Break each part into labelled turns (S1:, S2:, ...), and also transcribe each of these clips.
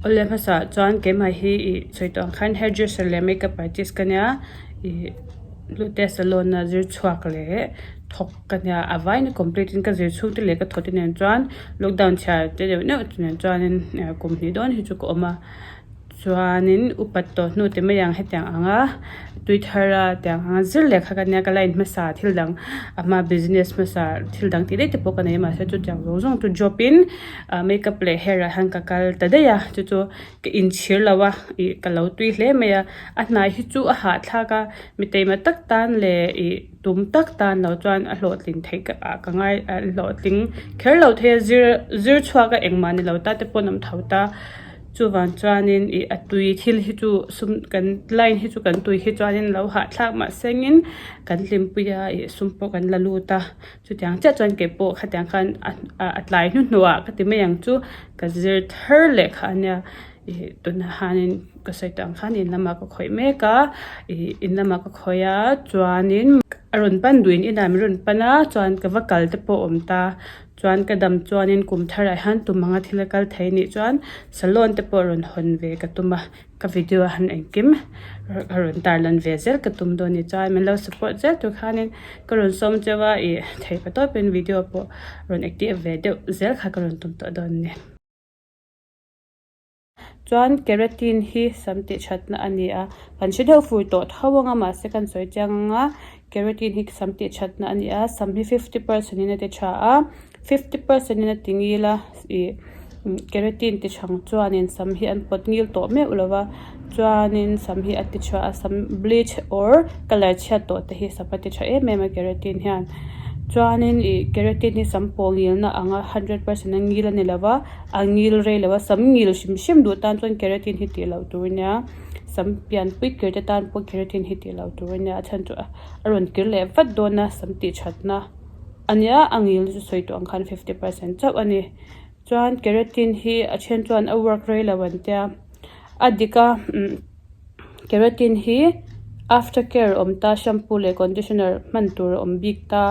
S1: Awle hmasa ah chuan keimah hi ih sawi tawh ang khan hairdresser leh makeup artist ka nia ih hlute salon a zir chhuak leh thawk ka nia a vaiin a complete in ka zir chhung te leh ka thawh te nen chuan lockdown chhiar te deuh neuh te nen chuanin kum hnih dawn hi chu ka awm a. Chuanin upat tawh hnu te mai ang hetiang anga tui thar a tiang anga zir leh kha ka nia ka line hmasa thil dang a hma business hmasa thil dang tih daih te pawh ka nei a mahse chutiang zawng zawng chu job in ah makeup leh hair ah hian ka kal ta daih a chu chu ka inchhir lo a ih ka lo tui hle mai a a hnai hi chu a hahthlak a mi taima tak tan leh ih tum tak tan lo chuan a hlawhtling theih ka ah ka ngai a hlawhtling kher lo thei a zir zir chhuak a engmah ni lo ta te pawh an awm tho ta. Chuvang chuanin ih a tui thil hi chu sum kan line hi chu kan tui hi chuanin lo hahthlak mah sengin kan hlimpui a ih sum pawh kan la lut a chutiang chiah chuan kei pawh khatiang khan a tlai hnuhnuah ah ka ti mai ang chu ka zir thar leh kha a nia ih tunah hianin ka sawi tawh ang khan in lamah ka khawih mek a ih in lamah ka khawih a chuanin a rawn pan duhin inah min rawn pan a chuan ka va kal te pawh a awm ta. Chuan ka dam chuanin kum tharah hian tum anga thil a kal thei nih chuan salon te pawh rawn hawn ve ka tum a, ka video ah hian engkim a rawn tarlan ve zel ka tum dawn ni chuan min lo support zel tur khanin ka rawn sawm cheu a ih theih pa tawpin video pawh rawn active ve deuh zel kha ka rawn tum tawh dawn a ni. Chuan keratin hi sam tih thatna a ni a, kan hre deuh fur tawh tho ang a mahse kan sawi chiang ang a, keratin hi sam tih thatna a ni a, sam hi fifty percent in a ti tha a, fifty percent in a ti ngil a ih keratin ti chhang chuanin sam hi an pawt ngil tawh meuh lo va chuanin sam hi a ti tha a sam bleach or colour chhiat tawh te hi sam a ti tha em em a keratin hian chuanin ih keratin hi sam pawl ngilna anga hundred percent a ngil a ni lo va. A ngil rei lo a, sam ngil hrim hrim duh tan chuan keratin hi tih loh tur a nia, sam pianpui kir te tan pawh keratin hi tih loh tur a nia, a chhan chu a rawn kir leh vat dawn a, sam tih thatna a nia, a ngil chu sawi tawh ang khan fifty percent chauh a ni. Chuan keratin hi a then chuan a work rei lo an tia, a dik a umm. Keratin hi after care awm ta shampoo leh conditioner hman tur a awm bik ta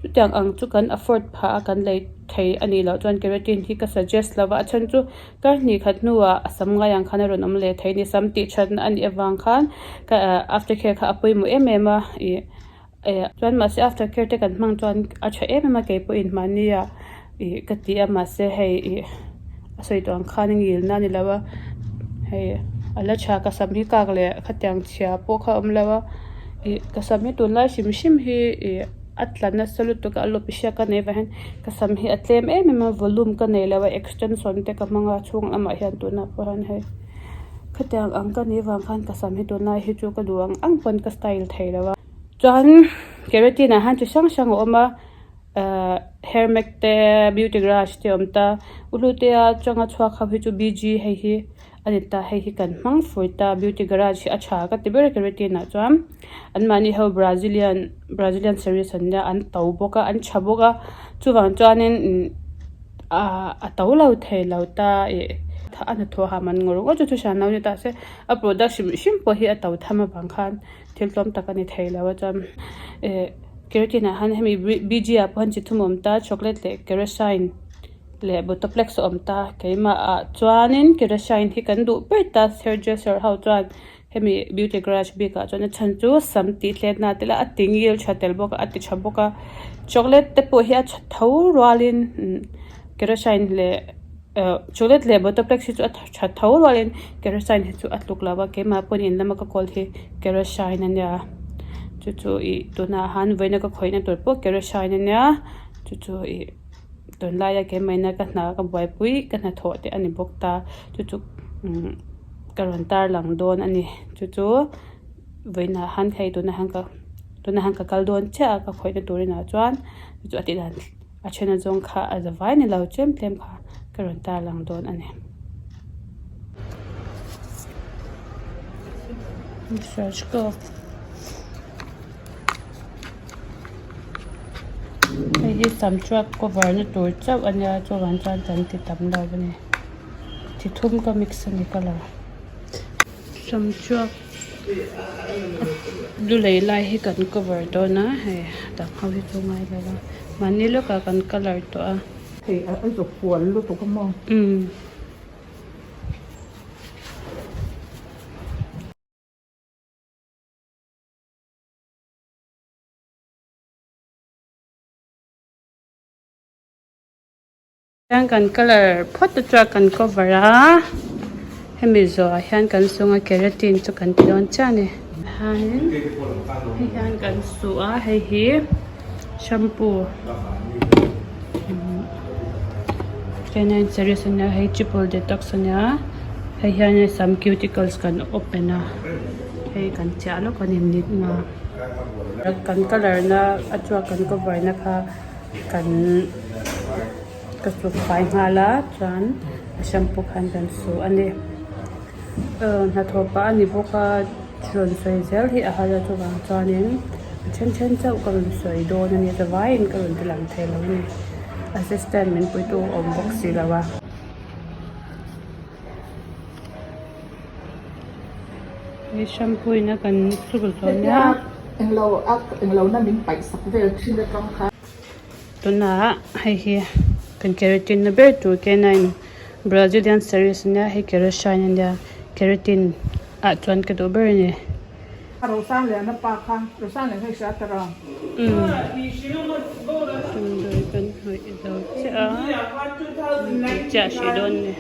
S1: chutiang ang chu kan afford phah a kan lei thei a nih loh chuan keratin hi ka suggest lo va a chhan chu kar hnih khat hnuah a sam ngai ang khan a rawn awm leh thei a ni sam tih thatna a nih avang khan ka ah after care kha a pawimawh em em a ih. Eh chuan mahse after care te kan hmang chuan a tha em em a kei pawhin mahni ah ih ka ti a mahse hei ih a sawi tawh ang khan a ngil na a ni lo a hei a la tha ka sam hi kak leh khatiang chhia pawh kha a awm lo a ih ka sam hi tunlai hrim hrim hi ih a tla nasa lutuk a a lawp hriat ka neih vang hian ka sam hi a tlem em em a volume ka nei lo a extension te ka hmang a chhung lamah hian tunah pawh hian hei khatiang ang ka nih vang khan ka sam hi tunlai hi chu ka duh ang ang pawn ka style thei lo a. Chuan keratin ah hian chi hrang hrang a awm a ahh hair mac te beauty garage te a awm ta uhlute a atanga chhuak ho hi chu b g hei hi a ni ta hei hi kan hmang fur ta beauty garage hi a tha ka ti ber a keratin ah chuan anmahni ho brazilian brazilian series an nia an to bawk a an tha bawk a chuvang chuanin ahh a to lo thei lo ta ih a hnathawh ha man ngawr ngawr chu thu hran lo ni ta se a product hrim hrim pawh hi a to tham avang khan. Thil tlawm tak a ni thei lo a chuan eh keratin ah hian hemi b g ah pawh hian chi thum a awm ta chocolate leh kerosene leh botoplex a awm ta keimah ah chuanin kerosene hi kan duh ber ta hairdresser ho chuan hemi beauty garage bik ah chuan a chhan chu sam tih hletna te lah a ti ngil tha tel bawk a a ti tha bawk a chocolate te pawh hi a tha tho rualin kerosene leh. Eh chocolate leh botoplex hi chu a tha tho rualin kerosene hi chu a tluk lo a keimah pawhin in lama ka kawl hi kerosene a nia chu chu ih tunah han vawiina ka khawihna tur pawh kerosene a nia chu chu ih tunlaia keimahina ka hna ka buaipui ka hnathawh te a ni bawk ta chu chu umm ka rawn tarlang dawn a ni chu chu vawiinah han hei tunah hian ka tunah hian ka kal dawn chiah a ka khawihna tur inah chuan chu chu a tih dan. A then a zawng kha a za vai ni lo tlem tlem kha ka rawn tarlang dawn a ni. Hei hi sam truck cover na tur chauh a nia chuvang chuan kan ti tam lo a ni. Chi thum ka mix a ni ka lo. Sam truck lu lei lai hi kan cover dawn a hei a dang ho hi chu ngai lo a mahni lawkah kan colour tawh a.
S2: Hei a zuk fual lutuk a maw?
S1: Umm. Hian kan colour phawt te chuan kan cover a hemi zawhah hian kan sunga keratin chu kan ti dawn chiah a ni. Hianin hei hian kan su a hei hi shampoo canine series a nia hei triple detox a nia hei hian sam cuticles kan open a hei kan chiah lawk a ni minute nga kan colour na a chhuak kan cover na kha. Kan ka suk fai nghal a chuan a shampoo khan kan su a ni aw hnathawh pah a ni bawk a rawn sawi zel hi a har a chuvang chuanin a then then chauh ka rawn sawi dawn a ni zavaiin ka rawn ti lang thei lo a ni assistant min puitu a awm bawk si lo a. He shampoo in a kan suk zawh nia.
S2: Englo a englo na min paih sak vel thin atang khan.
S1: Tunah hei hi kan keratin na ber tur K nine Brazilian series ania hei kerashine ania keratin ah chuan ka duh ber a ni.
S2: Rosangliana pa kha Rosangliana kha i hria ta rawh.
S1: Damdawi kan hnawih zo chiah a tih chiah hrih dawn a ni.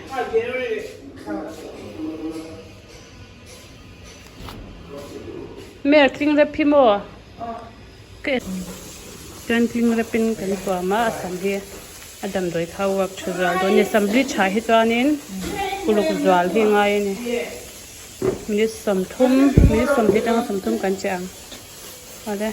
S1: Mer tling rep hi maw? Chuan tling repin kan tuam a, a sam hi a damdawi kha a work tha zual dawn a ni. Sam bleach ah hi chuanin uluk zual hi a ngai a ni. Minute 30, minute 20 atanga 30 kan che ang. Awle.